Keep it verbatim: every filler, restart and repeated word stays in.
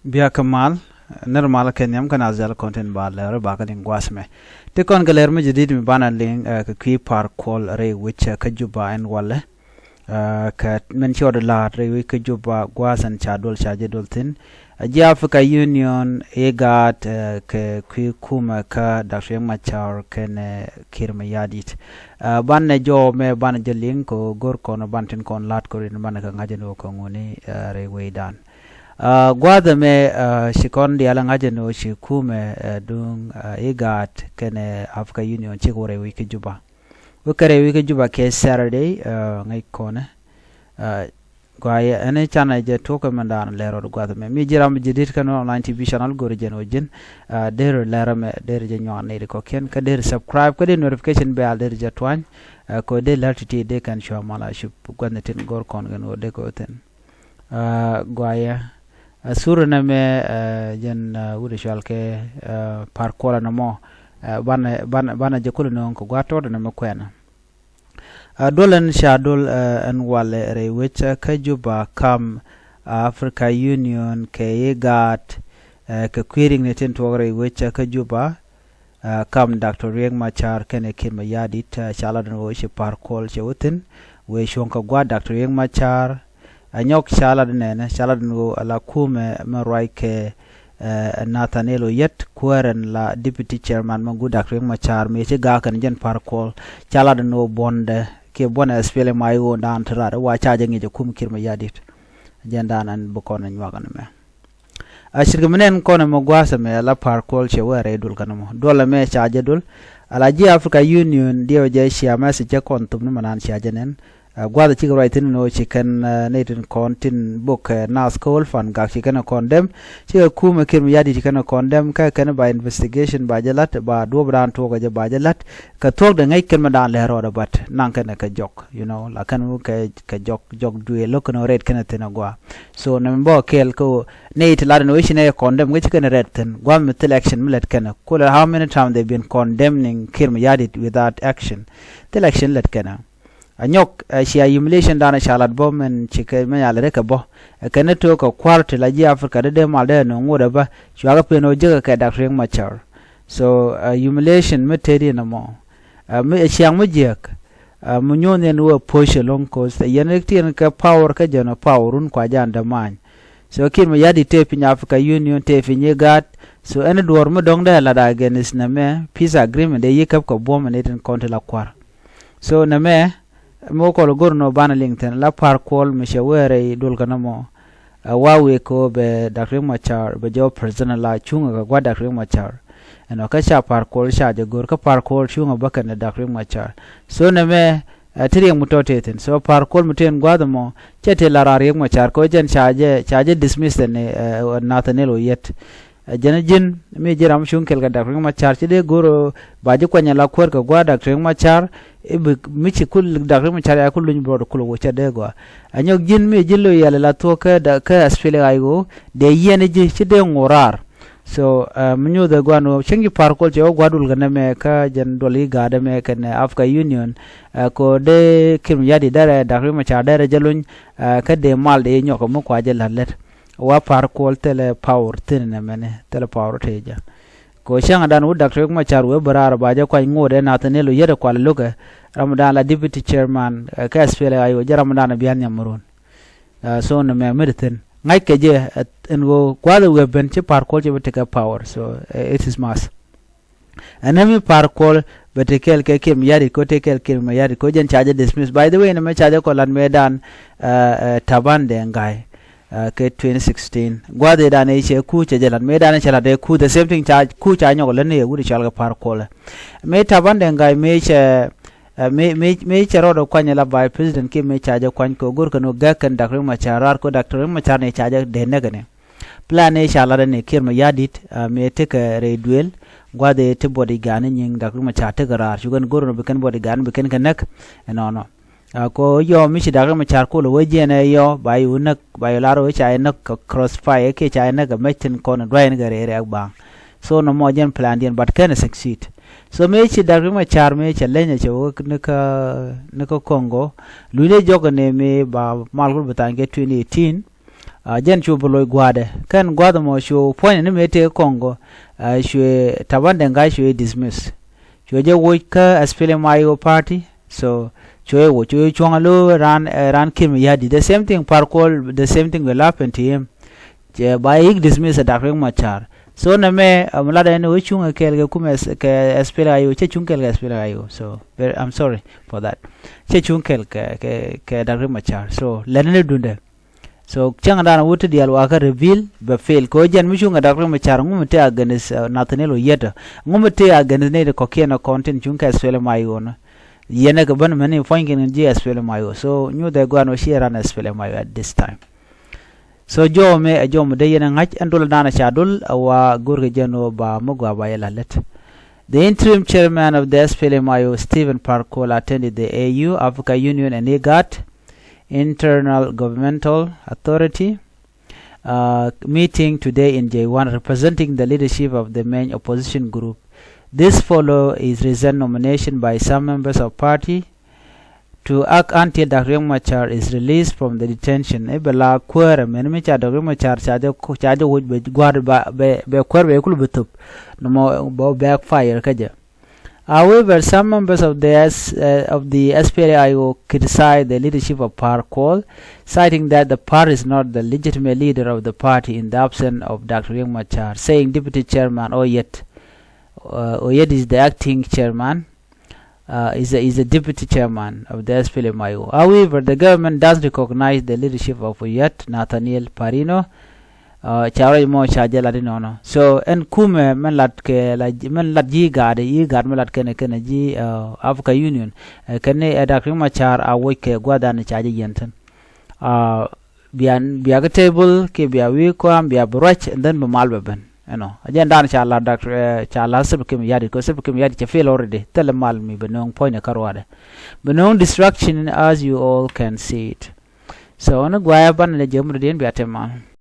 Biakä mal, nir mal kɛ nhiam kä Nath Jal kɔn tin ba lɛr ba kä liŋ gua̱a̱th mɛ. Ti kɔn kɛ lɛr mi jadid mi banɛ liŋ, eh, kɛ kui̱ Par Kuol rɛy wec, eh, kä Juba ɛn walɛ. Eh, kɛ min ci ɣɔt la̱a̱t rɛy wec kä Juba gua̱a̱th ɛn ca duɔl ca jɛ duɔl thi̱n. Eh, ji̱ Africa Union, IGAD, eh, kɛ kui̱ kumɛ kä Doctor Riek Machar kɛnɛ Kiir Mayardit. Eh, banɛ jɔw mɛ banɛ jɛ liŋ kɛ go̱r kɔn banɛ tin kɔn la̱a̱t kɛ rin banɛ kɛ ŋa̱c ɛn ɣöö kɛ ŋuni, eh, rɛy wecdan. Ah, gua̱a̱th ɛmɛ, ah, ci kɔn diaal ɛ ŋa̱c ɛn ɣöö ci kumɛ, eh, duŋ, ah, IGAD kɛnɛ Africa Union cikɛ wä rɛy wec kä Juba. Wä kɛ rɛy wec kä Juba kɛ Saturday, ah, ŋäc kɔnɛ. Ah, guayɛ ɛn canɛ jɛ tuɔk kɛ mɛn daanɔ lɛr rɔɔd gua̱a̱th ɛmɛ. Mi ji̱ ram jadid kä Nuer Online T V channel go̱rɛ jɛn ɣöö ji̱n, ah, der lɛr ɛmɛ der jɛ nyuak nɛy ti kɔ̱kiɛn kä der subscribe kä der notification bell der jɛ tuany. Ah, kɛ ɣöö der lɛr ti̱ti̱ dee kɛn cua mal a cup gua̱thni tin go̱r kɔn kɛn ɣöö dee kɛ wä thi̱n. Ah, guayɛ. Ah, thurɛ nɛmɛ, ah, jɛn, ah, wut ɛ cual kɛ, ah, Par Kuol ɛn ɛmɔ. Ah, banɛ, banɛ, banɛ jɛ kulɛ nööŋ kɛ gua̱a̱th tɔɔt ɛn ɛmɛ kuɛɛnä. Ah, duɔl ɛn ca duɔl, ah, ɛn walɛ rɛy wec, ah, kä Juba kam, ah, Africa Union kɛ IGAD, ah, kɛ kui̱ riɛkni tin tuɔɔk rɛy wec, ah, kä Juba. Ah, kam Doctor Riek Machar kɛnɛ Kiir Mayardit, ah, ca lat ɛn ɣöö ci Par Kuol cɛ wä thi̱n. Wëë cuɔ̱ŋ kɛ gua̱a̱th Doctor Riek Machar. Ah, nyɔk ca lat ɛn nɛnɛ, ca lat ɛn ɣöö ala kumɛ mɛ ruac kɛ, eh, Nathaniel Oyet, kuäär ɛn la deputy chairman mɛ gua̱a̱th Doctor Riek Machar, mëë ci ga̱a̱k kɛn jɛn Par Kuol. Ca lat ɛn ɣöö buɔ̱ndɛ kiɛ buɔ̱n SPLM IO dan te raar, wa ca jɛ ŋi̱i̱c ɛ kum Kiir Mayardit. Jɛn dan ɛn bi kɔn ɛ nyuak ɛn mɛ. A cirkɛ mi nɛn kɔn ɛmɔ gua̱a̱th ɛmɛ ala Par Kuol cɛ wä rɛy duɔl kɛn ɛmɔ. Duɔl ɛmɛ ca jɛ duɔl. Ala ji̱ Africa Union diɛw jɛ cia message jɛ kɔn thop ni mɛ naan cia jɛ nɛn. A gua̱a̱th cikɛ ruac thi̱n ni ɣöö ci kɛn, eh, nɛy tin kɔn tin bok, eh, naath kä Ɣöl Pan Gak ci kɛn ɛ condemn. Cikɛ kumɛ Kiir Mayardit ci kɛn ɛ condemn kä kɛn ba investigation ba jɛ la̱t ba duɔ̱ɔ̱p daan tuɔɔk jɛ ba jɛ la̱t. Kɛ thuɔ̱k dee ŋäc kɛn mɛ daan lɛr rɔɔdɛ but naŋ kɛn ɛ kɛ jɔk, you know, la kɛn wä kɛ, kɛ jɔk, jɔk duëël lo̱k kɛn ɣöö rɛt kɛn ɛ thi̱n ɛ gua̱a̱. So nɛmɛ bä kɛɛl kä ɣöö nɛy ti lat ɛn ɣöö ci nɛy condemn kä ci kɛn ɛ rɛt thi̱n. Gua̱a̱th mi thil action mi lät kɛn ɛ. Kulɛ how many times they been condemning Kiir Mayardit without action. Thil action lät kɛn ɛ. A nyɔk, eh, cia humiliation dan ca lat bä mɛn ci kɛ mɛn ca lat kɛ bä. Ɛ kɛn ni to̱o̱k kɛ kua̱r ti la ji̱ Africa dee dee mal dee nööŋ ŋot ɛ bä. Cua kɛ pen ɣöö jiäkɛ kɛ Doctor Riek Machar. So, eh, humiliation mi tëëdi nɔmɔ. Eh, mi, eh, ciaŋ mi jiäk. Ah, mi nyuɔ̱n yɛn wä push ɛlɔ̱ŋ cause yɛn rik tiɛn kɛ power kä jɛn ɔ power run kua jɛ undermine. So Kiir Mayardit tëë piny Africa Union tëë piny IGAD. So ɛn duɔ̱ɔ̱r mi dɔ̱ŋ dee lat against nɛmɛ peace agreement dee yi̱ käp kɛ buɔ̱m ɛn itin kɔn ti la kua̱r. So nɛmɛ mi wä kɔl go̱r nɔ banɛ liŋ thi̱n la Par Kuol mi cɛ wä rɛy duɔl kɛ nɔmɔ. Ɛ wa wëë kɛ ɣöö bɛ Doctor Riek Machar bɛ jɔw president la cuŋä kɛ gua̱th Doctor Riek Machar. Ɛnɔ kä ca Par Kuol ca jɛ go̱r kä Par Kuol cuŋä bä kɛnɛ Doctor Riek Machar. So nɛmɛ, ɛ, ti riɛk mi tɔ̱ tëë thi̱n. So Par Kuol mi tëë ɛn gua̱a̱th ɛmɔ cɛ tëë la raar Riek Machar kɛ ɣöö jɛn ca jɛ, ca jɛ dismiss ɛn, ɛ, Nathaniel Oyet. Ɛ, jɛn ji̱n mi ji̱ ram cuŋ kɛl kɛ Doctor Riek Machar ci dee go̱r ɣöö ba ji̱ kuany ala kuäär kɛ gua̱a̱th Doctor Riek Machar. I̱ bi mi ci kul Doctor Riek Machar ya kul luny brɔd kul wä cɛ dee gɔaa. Ɛ nyɔk ji̱n mi ji̱n lo̱c yɛl la thuɔ̱k kä da, kä SPLA IO dee yiɛn ji̱ ci dee ŋo̱r raar. So, ɛ, mi nyuuth ɛ gua̱n wä cieŋ ji̱ Par Kuol cɛ wä gua̱dul kɛ nɛmɛ kä jɛn duɔl i̱ ga̱a̱dɛ mɛ kɛn, ɛ, Africa Union. Ɛ, ko dee Kiir Mayardit dee rɛ Doctor Riek Machar dee rɛ jɛ luny, ɛ, kä dee mal dee nyɔk mi kua jɛ la̱t lät. Wa Par Kuol thilɛ power thi̱n nɛmɛni, thilɛ power tëë jɛ. Ko cäŋ dan wut Doctor Riek Machar wee bä raar ba jɛ kuany ŋo̱o̱dɛ Nathaniel Oyet ɛ kual lo̱kɛ, ram dan la deputy chairman, ɛ, kä SPLA IO jɛ ram dan ɛ bian nhiam run. Ɛ, so nɛmɛ mi di thi̱n ŋa̱ckɛ jɛ, ɛ, ɛn ɣöö gua̱a̱th ɛ wee ben ci Par Kuol ci bi tekɛ power. So, ɛ, it is must. Ɛn nɛmi Par Kuol bɛ te kɛɛl kɛ Kiir Mayardit ko te kɛɛl Kiir Mayardit ko jɛn ca jɛ dismiss. By the way, nɛmɛ ca jɛ kɔ lat mëë dan, ɛ, ɛ, Taban Deng Gai. Ɛ, kɛ twenty sixteen gua̱a̱th ëë dan ëë cɛ ku cɛ jɛ lat mëë dan cɛ lat ëë ku the same thing ca ku ca nyɔk lät ni ëë wut cɔal kɛ Par Kuol. Mëë Taban Deng Gai mëë cɛ, ɛ, mëë, mëë, mëë cɛ rɔɔdɛ kuany la vice president kiɛ mëë ca jɛ kuany kɛ go̱r kɛn wä gäk kɛn Doctor Riek Machar raar kɛ Doctor Riek Machar ni ca jɛ dee näk ni. Plan ëë ca lat ni Kiir Mayardit, ɛ, mëë tekɛ rɛy duëël gua̱a̱th ëë ti bodyguard ni nyiŋ Doctor Riek Machar tekɛ raar cukɛn go̱r ni bi kɛn bodyguard ni bi kɛn kɛ näk. Ɛnɔnɔ. Ɛ, ko yɔ mi ci Doctor Riek Machar kulɛ wee jiɛn ɛ yɔ ba yɛ wä näk ba yɛ lar wee ca yɛ näk kɛ crossfire kiɛ ca yɛ näk kɛ mec tin kɔn duay ni kɛ rɛy rɛɛk baŋ. So nɔmɔ jɛn plan diɛn but kɛn ɛ succeed. So mëë ci Doctor Riek Machar mëë cɛ leny ɛ cɛ wä ni kä, ni kä Congo. Luny dee jɔk ni mëë ba mal kul bi thany kɛ twenty eighteen. Jɛn cu bi loc gua̱a̱dɛ kɛn gua̱a̱th ɛmɔ cu puɔ̱ny ni mëë tëë Kɔŋkɔ. Cuɛ Taban Deng Gai cuɛ dismiss. Cuɛ jɛ woc kä SPLM-IO party. So cuɛ woc, cuɛ cuɔ̱ŋ alo ran, ran Kiir Mayardit. The same thing Par Kuol, the same thing will happen to him. Cɛ ba yik dismiss ɛ Dak Riek Machar. So nɛ mɛ mi lat ɛn wee cuŋ kɛɛl kɛ kumɛ kɛ SPLM-IO, cɛ cuŋ kɛɛl kɛ SPLM-IO. So I'm sorry for that. Cɛ cuŋ kɛɛl kɛ, kɛ, kɛ Dak Riek Machar. So lɛn ni dundɛ. So cäŋ dan wut ti diaal wakä reveal bɛ fail kɛ ɣöö jɛn mi cuŋ kɛ Dak Riek Machar ŋu mi tëë against Nathaniel Oyet. Ŋu mi tëë against nɛy ti kɔ̱kiɛn ɛ kɔn tin cuŋ kɛ SPLM-IO nɔ. Yɛn ɛ kɛ bän mɛni puɔ̱ny kɛn ji̱ SPLM-IO. So nyuth ɛ gua̱a̱n wä ciɛ ran SPLM-IO at this time. So jɔw mɛ ɛ jɔw mi dee yɛn ɛ ŋa̱c ɛn dol dan ɛ ca dol ɛ wa go̱rkɛ jɛn wä ba mi gɔaa ba yɛ la lät. The interim chairman of the SPLM-IO, Stephen Par Kuol, attended the AU, Africa Union and IGAD Internal Governmental Authority meeting today in J one, representing the leadership of the main opposition group. This follow his recent nomination by some members of party to act until Dak Riek Machar is released from the detention. I̱ bɛ la kuäärä mɛn mi ca Dak Riek Machar ca jɛ, ca jɛ woc bɛ gua̱a̱r bɛ, bɛ kuäär bɛ kul bɛ thop. Nɔmɔ bɛ backfire kä jɛ. However, some members of the S, uh, of the SPLA-IO criticize the leadership of Par Kuol, citing that the party is not the legitimate leader of the party in the absence of Doctor Riek Machar, saying Deputy Chairman Oyet, uh, Oyet is the acting chairman, uh, is a, is a deputy chairman of the SPLM-IO. However, the government doesn't recognize the leadership of Oyet, Nathaniel Parino, ca ruac mɔ ca jɛ lat inɔnɔ. So ɛn kumɛ mɛn lat kɛ la, mɛn lat ji̱ IGAD, IGAD mɛn lat kɛnɛ, kɛnɛ ji̱ Africa Union, kɛn ni ɛ Doctor Riek Machar a woc kɛ gua̱dan ca jɛ yɛn thin. Bia, bia kɛ table kiɛ bia wi̱i̱ kɔam bia bi ruac, and then bi mal bɛ ben. Ɛnɔ a jɛn dan ca lat Doctor, ca lat Salva Kiir Mayardit, kɛ Salva Kiir Mayardit cɛ fail already. Thilɛ mal mi bɛ nööŋ puɔ̱nydɛ kä ruaadɛ. Bɛ nööŋ destruction as you all can see it. So ni guayɛ banɛ lɛ jɛ mudɛ diɛn bia te mal.